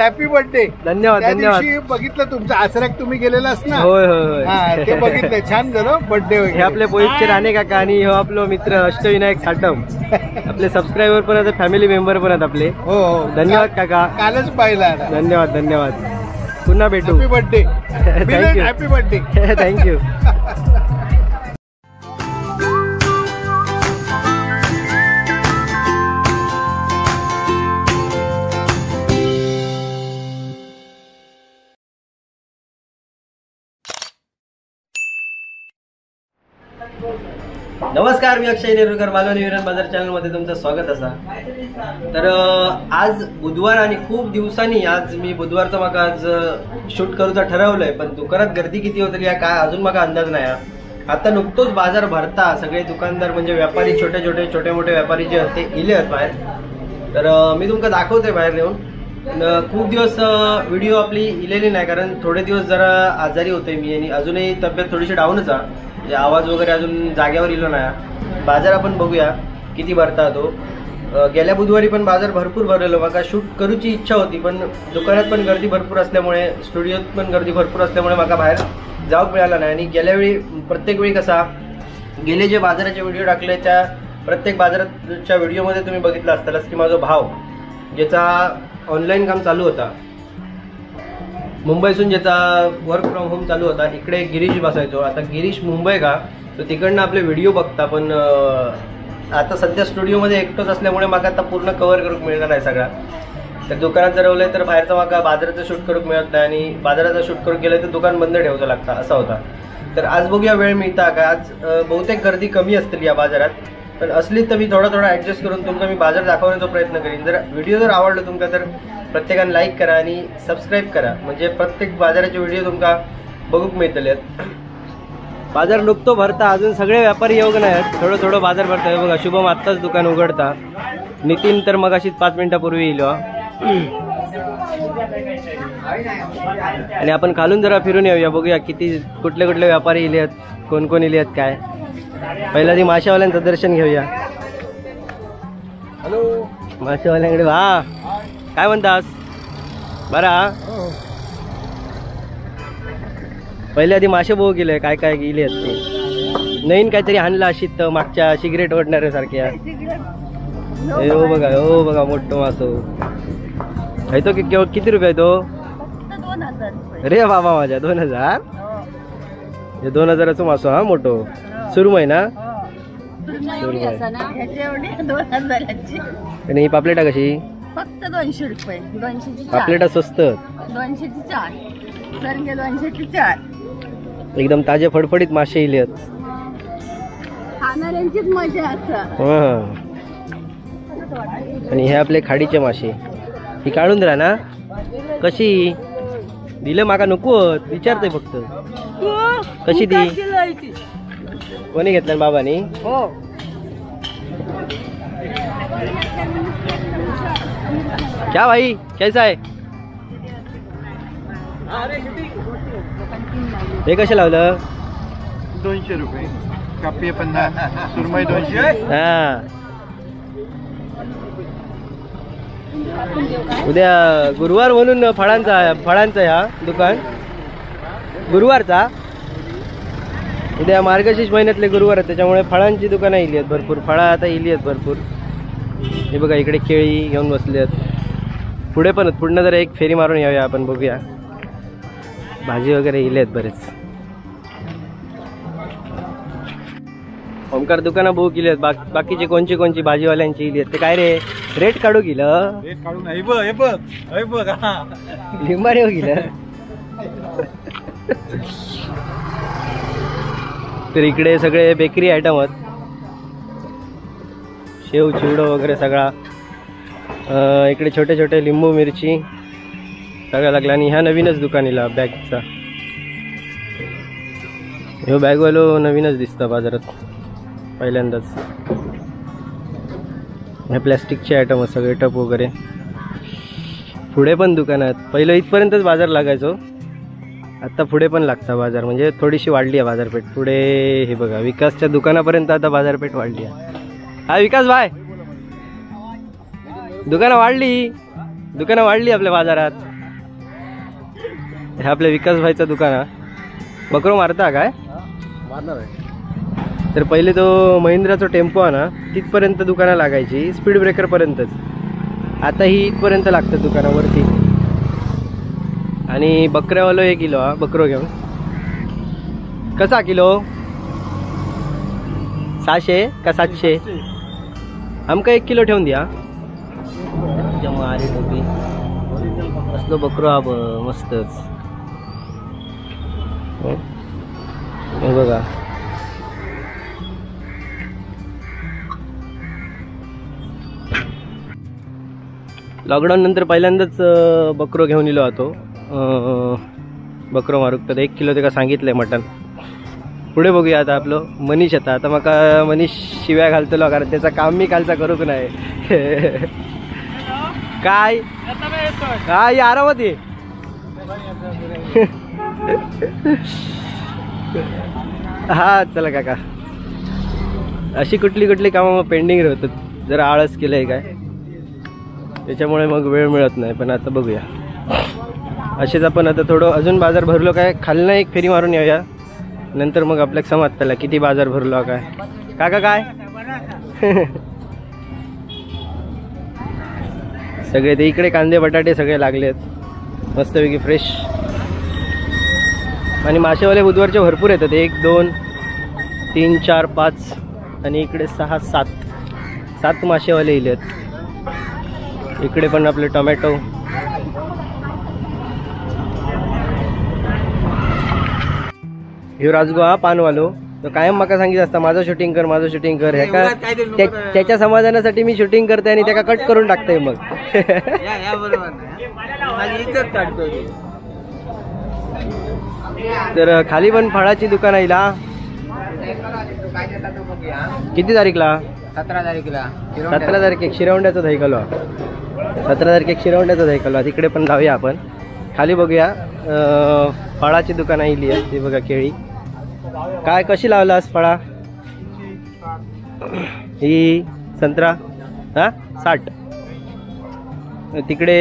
Happy birthday. धन्यवाद धन्यवाद. बघितलं तुमचं आसऱ्याक तुम्ही गेलेलास ना? होय होय होय, ते बघितलं, छान झालं बर्थडे. हे आपले पोईटचे राणे काका आणि हो आपलो मित्र अष्टविनायक साटम, आपले सबस्क्रायबर पण आहेत, फॅमिली मेंबर पण आहेत आपले. हो हो, धन्यवाद काका, कालच पाहिला. धन्यवाद धन्यवाद, पुन्हा भेटू. Happy birthday. Thank you. Happy birthday. Thank you. नमस्कार, मी अक्षय नेरुरकर, मालवणी विरण बाजार चॅनलमध्ये तुमचं स्वागत असा. तर आज बुधवार आणि खूप दिवसांनी आज मी बुधवारचा माका आज शूट करूचा ठरवलंय, पण दुकानात गर्दी किती होतली या काय अजून माका अंदाज नाही. आता नुकतोच बाजार भरता, सगळे दुकानदार म्हणजे व्यापारी छोटे छोटे छोटे मोठे व्यापारी जे आहेत ते इले आहेत बाहेर. तर मी तुमका दाखवतोय बाहेर नेऊन. खूप दिवस व्हिडिओ आपली इलेली नाही, कारण थोडे दिवस जरा आजारी होते मी आणि अजूनही तब्येत थोडीशी डाऊनच आहे, म्हणजे आवाज वगैरे अजून जाग्यावर इलो नाही. बाजार आपण बघूया किती भरता तो. गेल्या बुधवारी पण बाजार भरपूर भरलेलो, माका शूट करूची इच्छा होती पण दुकानात पण गर्दी भरपूर असल्यामुळे, स्टुडिओत पण गर्दी भरपूर असल्यामुळे माका बाहेर जाऊक मिळाला नाही. आणि गेल्या वेळी प्रत्येक वेळी कसा गेले जे बाजाराचे व्हिडिओ टाकले त्या प्रत्येक बाजाराच्या व्हिडिओमध्ये तुम्ही बघितलं असतालच की माझा भाव ज्याचा ऑनलाईन काम चालू होता मुंबईसून, ज्याचा वर्क फ्रॉम होम चालू होता, इकडे गिरीश बसायचो. आता गिरीश मुंबई का तो तिकडनं आपले व्हिडिओ बघता, पण आता सध्या स्टुडिओमध्ये एकटंच असल्यामुळे माका आता पूर्ण कव्हर करूक मिळणार नाही सगळा. तर दुकानात जरवलं तर बाहेरचा माका बाजाराचं शूट करूक मिळत नाही आणि बाजाराचं शूट करूक गेलं तर दुकान बंद ठेवचं लागतं, असा होता. तर आज बघूया वेळ मिळता का. आज बहुतेक गर्दी कमी असतील या बाजारात, पण असली तर मी थोडा थोडा ॲडजस्ट करून तुमका मी बाजार दाखवण्याचा प्रयत्न करीन. जर व्हिडिओ जर आवडलो तुमका तर प्रत्येकाने लाईक करा आणि सबस्क्राईब करा, म्हणजे प्रत्येक बाजाराचे व्हिडिओ तुमका बघूक मिळतले. बाजार नुकतो भरता, अजून सगळे व्यापारी येऊक नाहीत, थोडं थोडं बाजार भरता. बघा शुभम आत्ताच दुकान उघडता, नितीन तर मग अशीच 5 मिनिटापूर्वी येईल. आणि आपण खालून जरा फिरून येऊया, बघूया किती कुठले कुठले व्यापारी इले आहेत, कोण कोण इले आहेत काय. पहिला ती माशावाल्यांचं दर्शन घेऊया. हॅलो माशावाल्यांकडे वा, काय म्हणतास बरा? पहिले आधी मासे बघू गेले काय काय गेले आहेत ते. नवीन काहीतरी आणलं अशी तर मागच्या सिगरेट ओढणाऱ्या सारख्या. हो बघा, हो बघा मोठं मासो तो किती रुपये तो? अरे बाबा माझ्या 2000. हे 2000 मासो हा मोठो सुरमई ना? सुरमई. आणि ही पापलेटा कशी? फक्त 200 रुपये. 200 पापलेटा स्वस्त, 200 4 सरंगे 200 4. एकदम ताजे फडफडीत मासे इले आहेत, खाणाऱ्यांचीच मजा असं. आणि हे आपले खाडीचे मासे, ही काढून दिला ना? कशी दिलं माका नको विचारतोय फक्त. कशी दी? कोणी घेतलं बाबानी? हो. क्या भाई कैसा है? हे कसे लावलं? 200 रुपये. कापी 50, सुरमई 200. हा उद्या गुरुवार म्हणून फळांचा फळांचा ह्या दुकान गुरुवारचा. उद्या मार्गशीर्ष महिन्यातले गुरुवार आहे, त्याच्यामुळे फळांची दुकानं इली आहेत भरपूर, फळं आता इली आहेत भरपूर. हे बघा इकडे केळी घेऊन बसले आहेत. पुढे पण पुढनं जरा एक फेरी मारून येऊया आपण, बघूया भाजी वगैरे इले आहेत बरेच. ओमकार दुकानं बहु केली आहेत, बाकीचे कोणची कोणची भाजीवाल्यांची इली आहेत. ते काय रे रेट काढू गेलं? रेट काढू नाही, बघ हे बघ हे बघ लिंबारे हो गेलं. तर इकडे सगळे बेकरी आयटम आहेत, शेव चिवडो वगैरे सगळा. इकडे छोटे छोटे लिंबू मिरची सगळं लागलं. आणि ह्या नवीनच दुकानीला बॅगचा, ह्यो बॅगवालो नवीनच दिसतं बाजारात पहिल्यांदाच. हे प्लॅस्टिकचे आयटम सगळे, टप वगैरे. पुढे पण दुकान आहेत. पहिलं इथपर्यंतच बाजार लागायचो, आता पुढे पण लागता बाजार, म्हणजे थोडीशी वाढली आहे बाजारपेठ पुढे. हे बघा विकासच्या दुकानापर्यंत आता बाजारपेठ वाढली आहे. हा विकास भाई, दुकानं वाढली, दुकानं वाढली आपल्या बाजारात. हे आपल्या विकास भाईचं दुकान हा. बकरो मारता काय? मारणार आहे. तर पहिले तो महिंद्राचा टेम्पो आहे ना तिथपर्यंत दुकानं लागायची, स्पीड ब्रेकरपर्यंतच. आता ही इथपर्यंत लागतात दुकानावरती. आणि बकऱ्यावालो 1 किलो हा बकरो घेऊन. कसा किलो? 600 का 700? आमका 1 किलो ठेवून द्या. अरे टोपी असलो बकरो हा मस्तच. हे बघा लॉकडाऊन नंतर पहिल्यांदाच बकरो घेऊन इलो होतो. बकरो मारूक तर 1 किलो त्याका सांगितलंय मटन. पुढे बघूया आता आपलं मनीष. आता आता माका मनीष शिव्या घालतलो कारण त्याचा काम मी कालचा करूक नाही. काय काय आरामात ये. हा चला काका. अशी कुठली कुठली कामं पेंडिंग राहतात, जरा आळस केलंय काय त्याच्यामुळे मग वेळ मिळत नाही. पण आता बघूया असेच आपण आता थोडं अजून बाजार भरलो काय खालनं एक फेरी मारून येऊया, नंतर मग आपल्या समजताला किती बाजार भरलो काय. काका काय सगळे ते इकडे कांदे बटाटे सगळे लागले आहेत मस्तपैकी फ्रेश. आणि मासेवाले बुधवारचे भरपूर येतात, 1 2 3 4 5 आणि इकडे 6 7 7 मासेवाले येले आहेत. इकडे पण आपले टोमॅटो. ह्यो राजगो हा पानवालो तो कायम माका सांगित असता माझं शूटिंग कर माझं शूटिंग कर. ह्याका त्याच्या समाधानासाठी मी शूटिंग करते आणि त्याका कट करून टाकते मग. तर खाली पण फळाची दुकान आहे. किती तारीखला? 17 तारखेला. 17 तारखेक शिरवंड्याचा दहीकालो. 17 तारखेक शिरवंड्याचा दहीकालो. तिकडे पण जाऊया आपण. खाली बघूया फळाची दुकान आली आहे. ते बघा केळी काय कशी लावलास फळा? ही संत्रा हा 60. तिकडे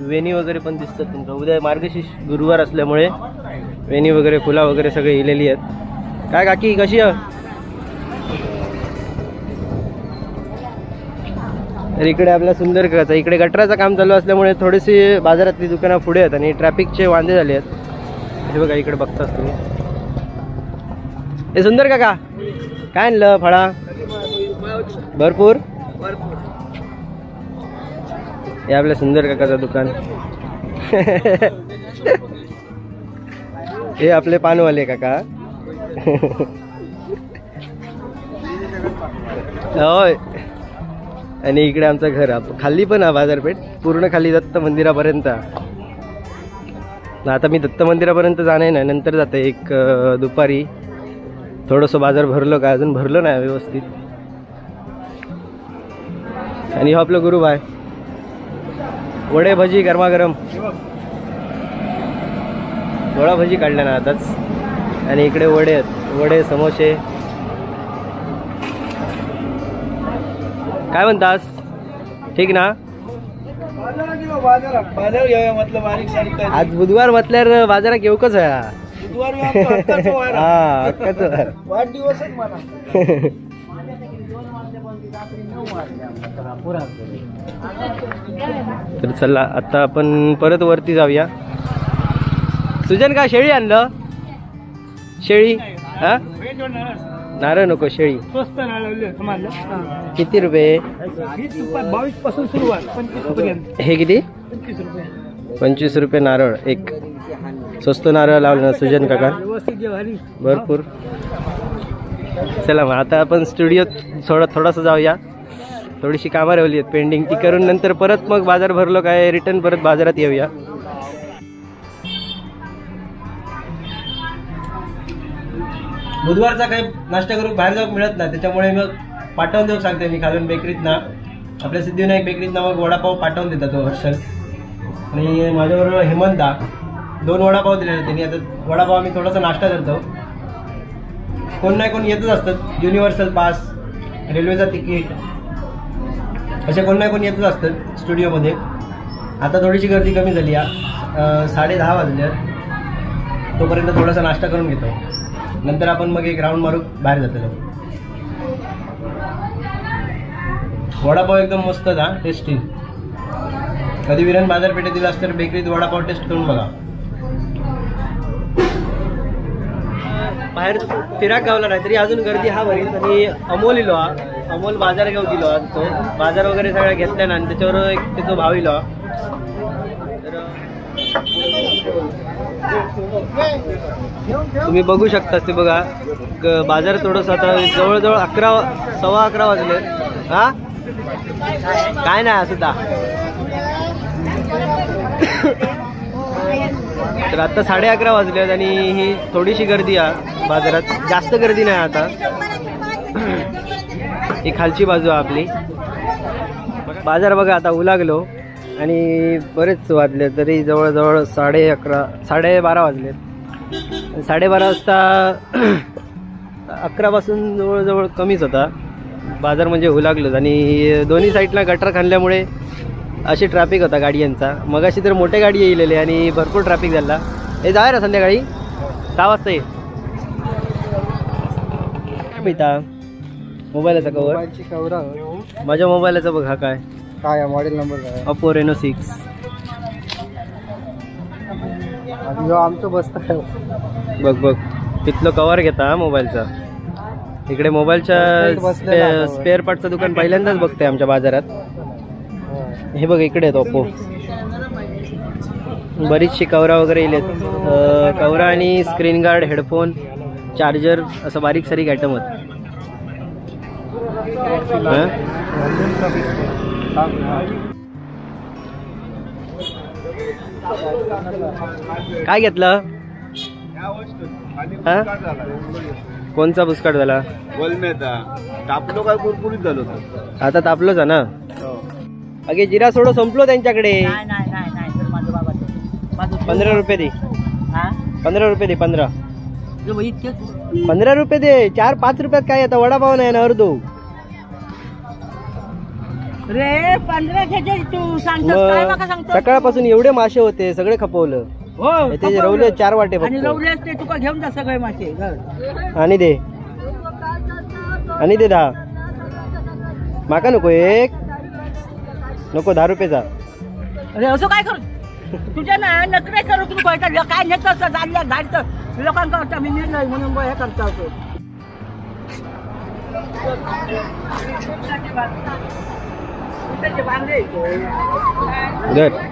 वेणी वगैरे पण दिसतात तुमचं. उद्या मार्गशीर्ष गुरुवार असल्यामुळे वेणी वगैरे फुला वगैरे सगळे इलेली आहेत. काय काकी कशी आहे? तर इकडे आपला सुंदर काकाचा इकडे गटराचं काम चालू असल्यामुळे थोडीशी बाजारातली दुकानं पुढे आहेत आणि ट्रॅफिकचे वांदे झाले आहेत. हे बघा इकडे बघतास तुम्ही. हे सुंदर काका काय आणलं फळा? भरपूर. हे आपल्या सुंदर काकाचं दुकान. हे आपले पानवाले काका. होय. आणि इकडे आमचं घर खाली पण हा बाजारपेठ पूर्ण खाली दत्त मंदिरापर्यंत. आता मी दत्त मंदिरापर्यंत जाणार नाही, नंतर जाते एक दुपारी. थोडंसं बाजार भरलो का? अजून भरलो नाही व्यवस्थित. आणि हो आपलं गुरुभाई वडे भजी गरमागरम वडा भजी काढल्या ना आताच. आणि इकडे वडे आहेत, वडे समोसे. काय म्हणतास? ठीक ना? आज बुधवार म्हटल्यावर बाजारात येऊकच आहे. हा तर चला आता आपण परत वरती जाऊया. सुजन का शेळी आणलं? शेळी हा नारळ नको, शेळी. किती रुपये? 22 पासून सुरुवात 25 पर्यंत. हे किती? 25 रुपये नारळ एक. स्वस्त नारळ लावलं ना सुजन काका भरपूर. चला मग आता आपण स्टुडिओत थोडंसं जाऊया. थोडीशी कामं राहिली आहेत पेंडिंग, ती करून नंतर परत मग बाजार भरलो काय रिटर्न परत बाजारात येऊया. बुधवारचा काही नाश्ता करून बाहेर जाऊ मिळत नाही, त्याच्यामुळे मग पाठवून देऊ सांगते मी खालून बेकरीत ना. आपल्या सिद्धिविनायक बेकरीत ना मग वडापाव पाठवून देतात तो हर्षल. आणि माझ्याबरोबर हेमंता 2 वडापाव दिलेले त्यांनी. आता वडापाव आम्ही थोडासा नाश्ता करतो. कोण नाही कोण येतच असतात, युनिव्हर्सल पास, रेल्वेचा तिकीट, असे कोण नाही कोण येतच असतात स्टुडिओमध्ये. आता थोडीशी गर्दी कमी झाली आहे. 10:30 वाजले. तोपर्यंत थोडासा नाश्ता करून घेतो, नंतर आपण मग एक राऊंड मारू बाहेर जातो. वडापाव एकदम मस्त हा, टेस्टी. कधी विरण बाजारपेठेतील असतं तर बेकरीत वडापाव टेस्ट करून बघा. बाहेर फिराक गावला नाही तरी अजून गर्दी हा बरीच. आणि अमोल इलो हा, अमोल बाजार घेऊ दिलो हा, तो बाजार वगैरे सगळ्या घेतल्या ना आणि त्याच्यावर एक त्याचा भाव इलो. तर तुम्ही बघू शकता ते बघा बाजार थोडंसं आता जवळजवळ 11 सव्वा 11 वाजले. हा काय नाही सुद्धा. तर आता 11:30 वाजले आहेत आणि ही थोडीशी गर्दी आहे बाजारात, जास्त गर्दी नाही आता. ही खालची बाजू आहे आपली. बाजार बघा आता उलागलो आणि बरेच वाजले, तरी जवळजवळ 11:30 12:30 वाजले. 12:30 वाजता 11 पासून जवळजवळ कमीच होता बाजार, म्हणजे हुलागलोच. आणि दोन्ही साईडला गटर खाणल्यामुळे अशी ट्रॅफिक होता गाड्यांचा. मगाशी तर मोठे गाडी येईलेले आणि भरपूर ट्रॅफिक झाला. हे जाय ना संध्याकाळी 6 वाजता ये. काय मिळता मोबाईलाचा कवर? माझ्या मोबाईलाचा बघ हा काय काय मॉडेल नंबर काय? Oppo Reno 6. आमचं बसतं बघ बघ तिथलं कवर घेता मोबाईलचा. इकडे मोबाईलच्या स्पेअर पार्टचं दुकान पहिल्यांदाच बघते आमच्या बाजारात. हे बघ इकडे आहेत ओप्पो. बरीचशी कवरा वगैरे येईल, कवरा आणि स्क्रीन गार्ड, हेडफोन, चार्जर, असं बारीक सारीक आयटम होत. काय घेतलं? कोणचा बुस्काट झाला? तापलो काय कुरकुरीत झालो आता तापलोच ना. अगे जिरा सोडो संपलो त्यांच्याकडे. 15 रुपये दे, 15 रुपये दे, 15 15 रुपये दे. 4-5 रुपयात काय आता वडापाव नाही ना अर्धो. रे 15 घेते तू सांगतोस काय माका सांगतोस? सकाळपासून एवढे मासे होते सगळे खपवलं. हो ते रवले 4 वाटे आणि रवले ते तुका घेऊन जा सगळे मासे. आणि दे, आणि दे 10. माका नको एक, नको 10 रुपयेचा. अरे असं काय करू तुझ्या ना नकरे करू तू काय नेत असं झाडतं लोकांका वाटतं मी निर्णय म्हणून हे करता असो.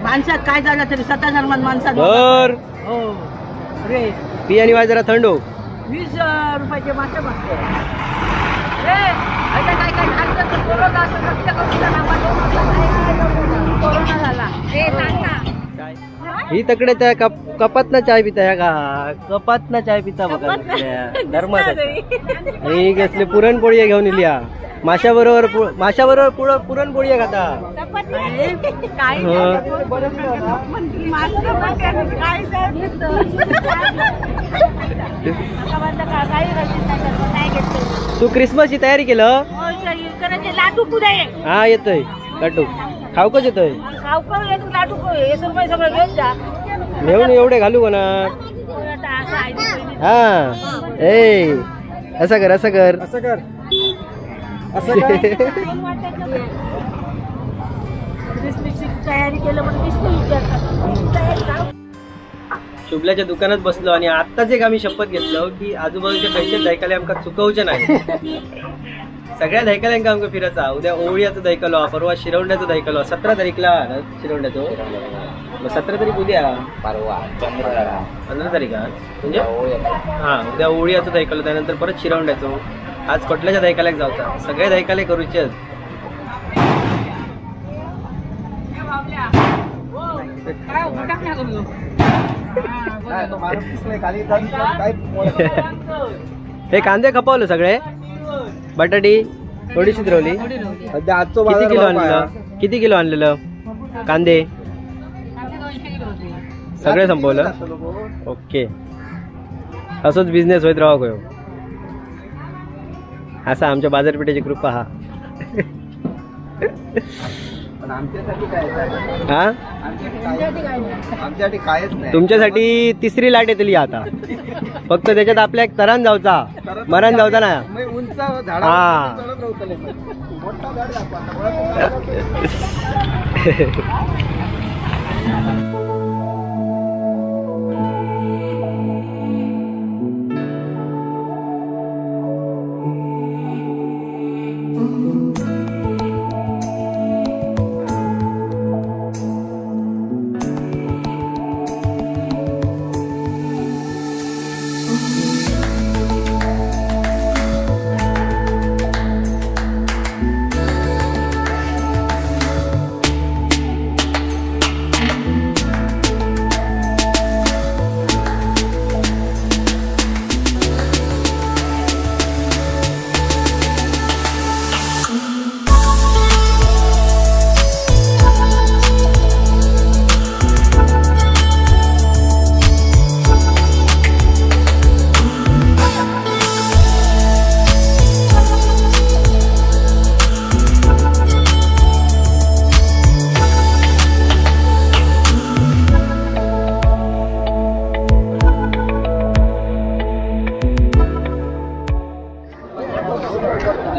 माणसात काय झालं तरी 7,000 माणसात हो रे. पी आणि वाय जरा थंड हो. 20 रुपयाचे मासे बसते रे. आता काय काय कोरोना झाला ही तकडे त्या कपात ना चाय पिता ह्या का कपात ना चाय पिता बघा धर्मात. ही कसले पुरणपोळी घेऊन इली माशाबरोबर, माशाबरोबर पुरणपोळी खाता. तू क्रिसमसची तयारी केलं? हा येतोय लाडू खाऊकच येतोय. घेऊन एवढे घालू का ना? हा ए असं कर, असं कर, असं कर. शुभल्याच्या दुकानात बसलो आणि आत्ताच एक आम्ही शपथ घेतलो की आजूबाजूच्या खयच्या दैकाले आमका चुकवचे नाही. सगळ्या दैकाल्यांका आमका फिरायचा. उद्या ओवळीचं दैकलो, परवा शिरवंड्याचं दैकलो. 17 तारीखला शिरवंड्याचो, 17 तारीख उद्या, परवा 15 तारीख म्हणजे हा उद्या ओवळीचं दैकलो, त्यानंतर परत शिरवंड्याचो. आज कोटल्याच्या दैकाल्याक जावचा, सगळे दैकाले करूचे. हे कांदे खपवले सगळे, बटाटी थोडीशी रवली. किती किलो आणलेलं? किती किलो आणलेलं कांदे? सगळे संपवलं. ओके, असोच बिझनेस होत राहा गयो. असा आमच्या बाजारपेठेची कृपा हा. पण आमच्यासाठी काय? हा, आमच्यासाठी कायच नाही. तुमच्यासाठी तिसरी लाट येतली आता, फक्त त्याच्यात आपल्या एक तरान जावचा, मरान जावचा ना. उंच झाड. हा. मोठा झाड.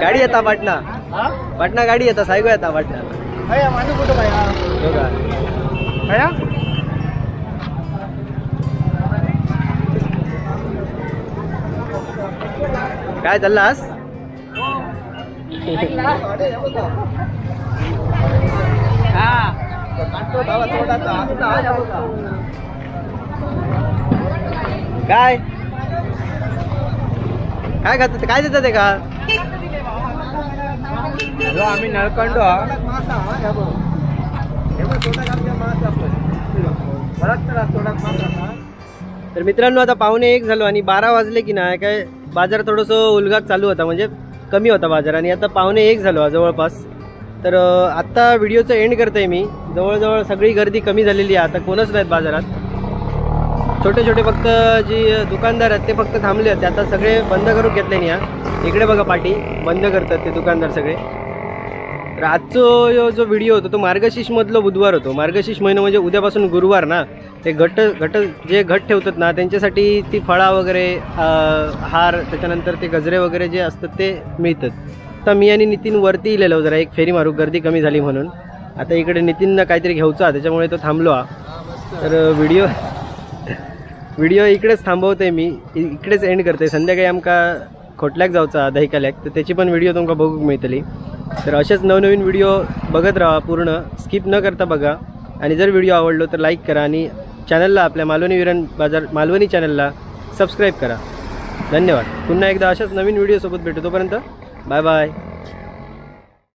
गाडी येता पाटणा, पाटणा गाडी येता, सायगो येता पाटणा. काय चाललास? काय काय खात, काय देतात ते का? आम्ही नळकंडो. तर मित्रांनो आता 12:45 झालो आणि 12 वाजले की नाही काय बाजार थोडंसं उलगाक चालू होता, म्हणजे कमी होता बाजार. आणि आता 12:45 झालो जवळपास. तर आत्ता व्हिडिओचं एंड करतोय मी. जवळजवळ सगळी गर्दी कमी झालेली आहे, आता कोणच नाहीत बाजारात. छोटे छोटे फक्त जी दुकानदार आहेत ते फक्त थांबले होते, आता सगळे बंद करून घेतले नाही. हा इकडे बघा पाटी बंद करतात ते दुकानदार सगळे. तर आजचो जो व्हिडिओ होतो तो मार्गशीर्षमधलो बुधवार होतो. मार्गशीर्ष महिना म्हणजे उद्यापासून गुरुवार ना, ते घट घट जे घट ठेवतात ना त्यांच्यासाठी ती फळा वगैरे हार, त्याच्यानंतर ते गजरे वगैरे जे असतात ते मिळतात. तर मी आणि नितीन वरती इलेलो जरा एक फेरी मारू, गर्दी कमी झाली म्हणून. आता इकडे नितीननं काहीतरी घेऊचा त्याच्यामुळे तो थांबलो. तर व्हिडिओ इकडेच थांबवते मी, इकडेच एंड करते. संध्याकाळी आमका खोटल्याक जावचा दहीकाल्याक, तर त्याची पण व्हिडिओ तुमका बघूक मिळतली. तर असेच नवनवीन व्हिडिओ बघत राहा, पूर्ण स्किप न करता बघा. आणि जर व्हिडिओ आवडलो तर लाईक करा आणि चॅनलला आपल्या मालवणी विरण बाजार मालवणी चॅनलला सबस्क्राईब करा. धन्यवाद. पुन्हा एकदा अशाच नवीन व्हिडिओसोबत भेटू, तोपर्यंत बाय बाय.